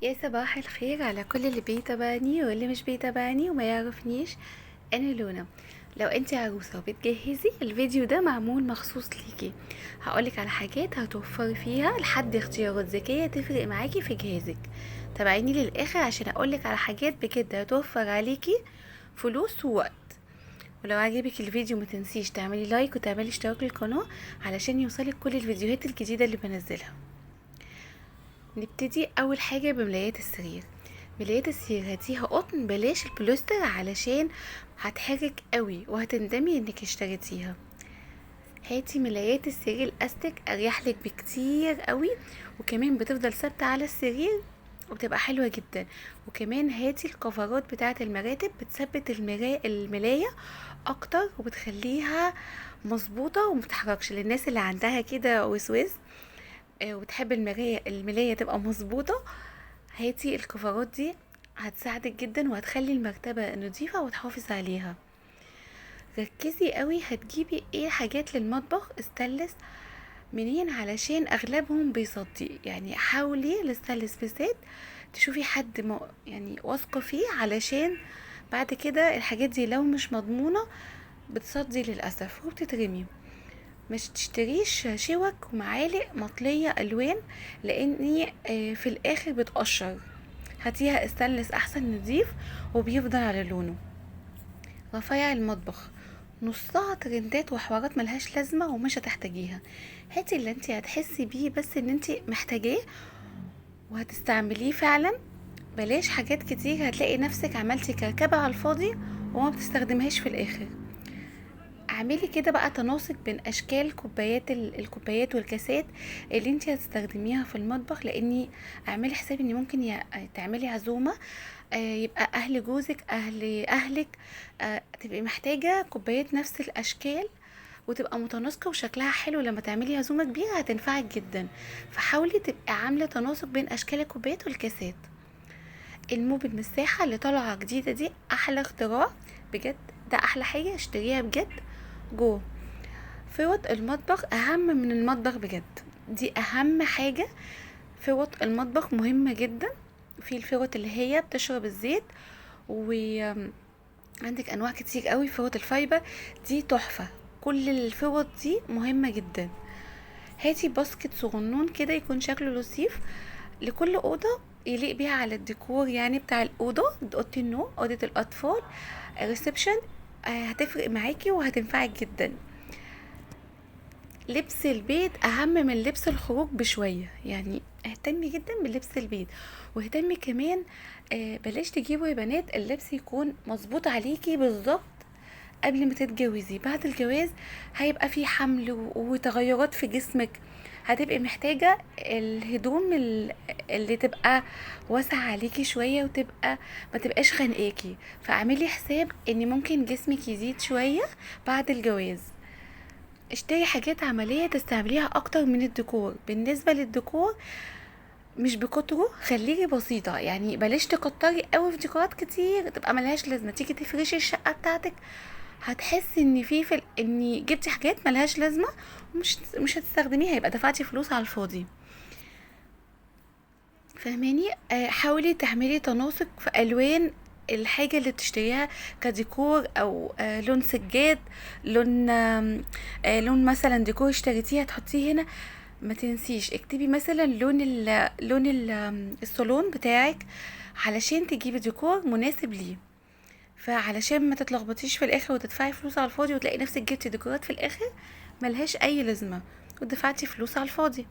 يا صباح الخير على كل اللي بيتابعني واللي مش بيتابعني وما يعرفنيش. انا لونا. لو انت عروسه وبتجهزي الفيديو ده معمول مخصوص ليكي. هقولك على حاجات هتوفري فيها لحد اختيارات ذكية تفرق معاكي في جهازك. تابعيني للاخر عشان اقولك على حاجات بجد هتوفر عليكي فلوس ووقت. ولو عجبك الفيديو ما تنسيش تعملي like وتعملي اشتراك للقناة علشان يوصلك كل الفيديوهات الجديدة اللي بنزلها. نبتدي اول حاجة بملايات السرير. ملايات السرير هاتيها قطن، بلاش البوليستر علشان هتحرك قوي وهتندمي انك اشتريتيها. هاتي ملايات السرير الاستيك، اريح لك بكتير قوي، وكمان بتفضل ثابتة على السرير وبتبقى حلوة جدا. وكمان هاتي الكفرات بتاعه المراتب، بتثبت الملايه اكتر وبتخليها مظبوطة ومتحركش. للناس اللي عندها كده وسواس وتحب الملايه تبقى مظبوطة، هاتي الكفرات دي هتساعدك جدا وهتخلي المرتبة نظيفة وتحافظ عليها. ركزي قوي هتجيبي ايه حاجات للمطبخ استانلس منين، علشان اغلبهم بيصدي. يعني حاولي الاستانلس بالذات تشوفي حد ما يعني واثقة فيه، علشان بعد كده الحاجات دي لو مش مضمونه بتصدي للاسف وبتترمي. مش تشتريش شوك ومعالق مطليه الوان، لاني في الاخر بتقشر. هاتيها استانلس احسن، نضيف وبيفضل على لونه. رفايع المطبخ نصها ترندات وحوارات ملهاش لازمه ومش هتحتاجيها. هاتي اللي انت هتحسي بيه بس ان انت محتاجاه وهتستعمليه فعلا. بلاش حاجات كتير، هتلاقي نفسك عملتي كركبه على الفاضي وما بتستخدمهاش في الاخر. اعملي كده بقى تناسق بين اشكال الكوبايات والكاسات اللي انت هتستخدميها في المطبخ، لاني اعملي حساب ان ممكن تعملي عزومة، يبقى اهل جوزك اهل اهلك، تبقي محتاجه كوبايات نفس الاشكال وتبقى متناسقه وشكلها حلو. لما تعملي عزومة كبيرة هتنفعك جدا، فحاولي تبقي عامله تناسق بين اشكال الكوبايات والكاسات. الموب المساحة اللي طالعه جديدة دي احلى اختراع بجد، ده احلى حاجة اشتريها بجد. جو فوط المطبخ اهم من المطبخ بجد، دي اهم حاجة. فوط المطبخ مهمة جدا. في الفوط اللي هي بتشرب الزيت، وعندك انواع كتير قوي. فوط ال fiber دي تحفة، كل الفوط دي مهمة جدا. هاتي basket صغنون كده يكون شكله لطيف لكل اوضة، يليق بيها على الديكور يعني بتاع الاوضة، اوضة النوم، اوضة الاطفال، reception، هتفرق معاكي وهتنفعك جدا. لبس البيت اهم من لبس الخروج بشوية، يعني اهتمي جدا بلبس البيت. واهتمي كمان بلاش تجيبوا يا بنات اللبس يكون مظبوط عليكي بالظبط قبل ما تتجوزي. بعد الجواز هيبقى في حمل وتغيرات في جسمك، هتبقي محتاجة الهدوم اللي تبقى واسعة عليكي شوية وتبقى ما تبقاش خانقاكي. فاعملي حساب ان ممكن جسمك يزيد شوية بعد الجواز. اشتري حاجات عملية تستعمليها اكتر من الديكور. بالنسبة للديكور مش بكتره، خليكي بسيطة، يعني بلاش تكتري قوي في ديكورات كتير تبقى ملهاش لازمة. تيجي تفرشي الشقة بتاعتك هتحسي ان في ان جبتي حاجات ملهاش لازمه ومش مش هتستخدميها، يبقى دفعتي فلوس على الفاضي. فاهماني؟ حاولي تعملي تناسق في الوان الحاجة اللي بتشتريها كديكور، او لون سجاد، لون مثلا ديكور اشتريتيها تحطيه هنا. ما تنسيش اكتبي مثلا لون الصالون بتاعك علشان تجيبي ديكور مناسب ليه، فعلشان ما تتلخبطيش في الاخر وتدفعي فلوس على الفاضي وتلاقي نفسك جبتي ديكورات في الاخر ملهاش اي لازمه ودفعتي فلوس على الفاضي.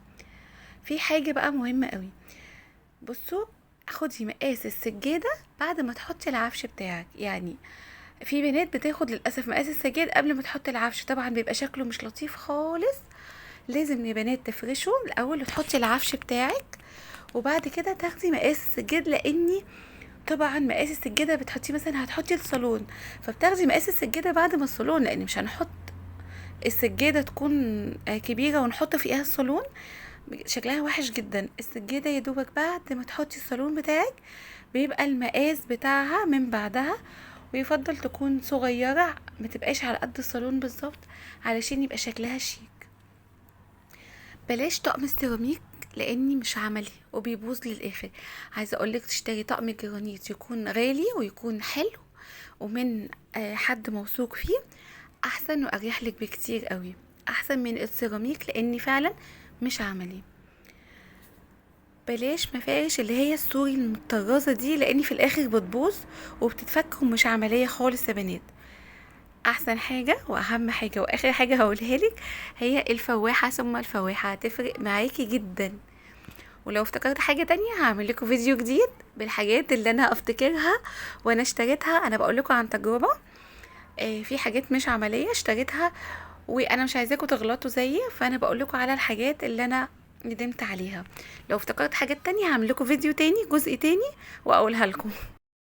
في حاجة بقى مهمة قوي، بصوا، خدي مقاس السجادة بعد ما تحطي العفش بتاعك. يعني في بنات بتاخد للاسف مقاس السجاد قبل ما تحط العفش، طبعا بيبقى شكله مش لطيف خالص. لازم يا بنات تفرشوا الاول وتحطي العفش بتاعك وبعد كده تاخدي مقاس السجاد، لاني طبعا مقاس السجادة بتحطيه مثلا هتحطي الصالون، فبتاخدي مقاس السجادة بعد ما الصالون، لان مش هنحط السجادة تكون كبيرة ونحط فيها الصالون، شكلها وحش جدا. السجادة يا دوبك بعد ما تحطي الصالون بتاعك بيبقى المقاس بتاعها من بعدها، ويفضل تكون صغيرة ما تبقاش على قد الصالون بالظبط علشان يبقى شكلها شيك. بلاش طقم السيراميك لاني مش عملي وبيبوظ للاخر. عايزه اقولك تشتري طقم جرانيت يكون غالي ويكون حلو ومن حد موثوق فيه، احسن واريح لك بكتير قوي، احسن من السيراميك لاني فعلا مش عملي. بلاش مفارش اللي هي السوري المطرزه دي، لان في الاخر بتبوظ وبتتفك ومش عملية خالص يا بنات. احسن حاجة واهم حاجة واخر حاجة هقولها لك هي الفواحه، ثم الفواحه هتفرق معاكي جدا. ولو افتكرت حاجة تانية هعمل لكم فيديو جديد بالحاجات اللي انا افتكرها وانا اشتريتها. انا بقول لكم عن تجربه، في حاجات مش عملية اشتريتها وانا مش عايزاكم تغلطوا زيي، فانا بقول لكم على الحاجات اللي انا ندمت عليها. لو افتكرت حاجات تانية هعمل لكم فيديو تاني، جزء تاني، واقولها لكم.